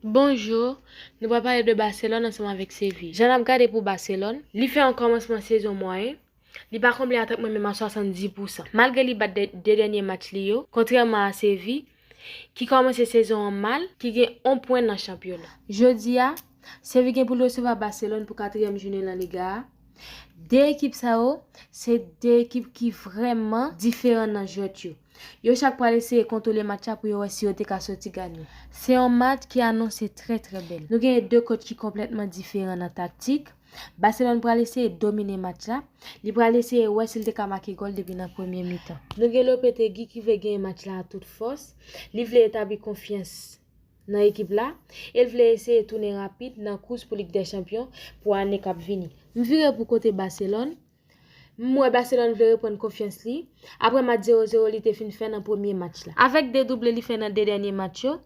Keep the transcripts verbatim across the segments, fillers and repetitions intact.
Bonjou, nou pral pale de Barcelone ansanm avèk Sevilla. Jan n ap gade pou Barcelone, li fè yon kòmansman sezon mwayen. Li pa konble atant mwen menm a swasanndis pousan. Malgre li bat de, de dènye match li yo, kontrèman a Sevilla, ki kòmanse sezon an mal, ki gen yon pwen nan chanpyona. Jodi a, Sevilla gen pou l resevwa Barcelone pou katriyèm jounen La Liga a. De ekip sa yo, se de ekip ki vrèman diferan nan jwèt yo. Yo chak pral eseye kontwole match la pou yo wè si yo te ka soti gaye. Se yon match ki anonse trè, trè bèl. Nou genyen de coach ki konplètman diferan nan taktik. Barcelone pral eseye domine match la. Li pral eseye wè si l te ka make gòl depi nan premye mitan. Nou gen Lopetegui ki vle genyen match la a tout fòs. Li vle etabli konfyans nan ekip la, e l vle eseye tounen rapid nan kous pou Lig dè Chanpyon pou ane k ap vini. M vire pou kote Barcelone. M wè Barcelone vle reprann konfyans li apre match zewo zewo li te fin fè nan premye match la. Avèk de double li fè nan de dènye match yo,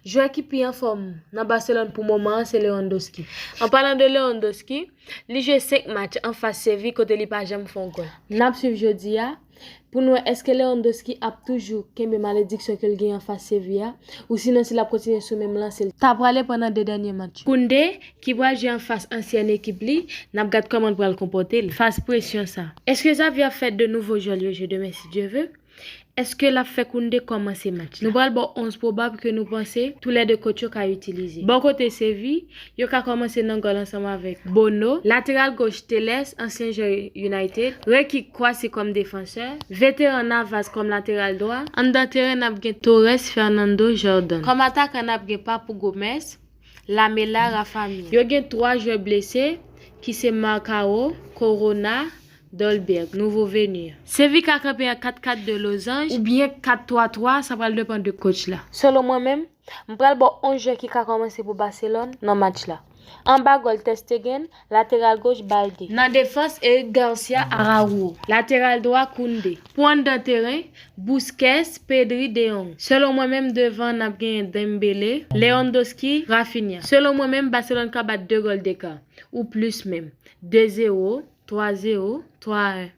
jwè ki pi anfòm nan Barcelone pou moman an se Lewandowski. An palan de Lewandowski, li jwe senk match anfas Sevilla kote li pa janm fè yon gòl. N ap swiv jodi a pou n wè èske Lewandowski ap toujou kenbe malediksyon ke l gen anfas Sevilla, ou sinon si l ap kontinye sou menm lanse l ta prale pandan de dènye match yo. Koundé, ki pral jwe anfas ansyen ekip li, n ap gad kòman l pral konpòte l fas presyon sa. Èske Xavi ap fè de nouvo jwè l yo jwe demen si Dye ve? Èske l ap fè Koundé kòmanse match la? Nou pral ba w onz pwobab ke nou panse toulède coach yo ka itilize. Bò kote Sevilla, yo ka kòmanse nan gòl ansanm avèk Bono, lateral goch Telles, ansyen jwè United, rekik Kouassi kòm defansè, veteran Navas kòm lateral dwa, anndan teren n ap gen Torres, Fernando, Jordan. Kòm atakan n ap gen Papu Gomez, Lamela, Rafa Mir. Yo gen twa jwè blese ki se Marcao, Corona, Dolberg, nouvo veni an. Sevilla ka kanpe an kat kat de lozanj oubyen kat twa twa, sa pral depann de coach la. Selon mwen menm, m pral ba w onz jwè ki ka kòmanse pou Barcelone nan match la. Anba gòl Ter Stegen, lateral goch Balde. Nan defans, Eric Garcia, Araujo. Lateral dwa, Koundé. Pou anndan teren, Busquets, Pedri, De Jong. Selon mwen menm, devan n ap genyen Dembélé, Lewandowski, Raphinha. Selon mwen menm, Barcelone ka bat de gòl deka, ou plis menm. De zewo, twa zewo, twa en.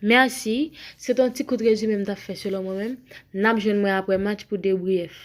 Mèsi, se t on ti kout rezime m t ap fè selon mwen menm. N ap jwenn mwen apre match pou debriyèf.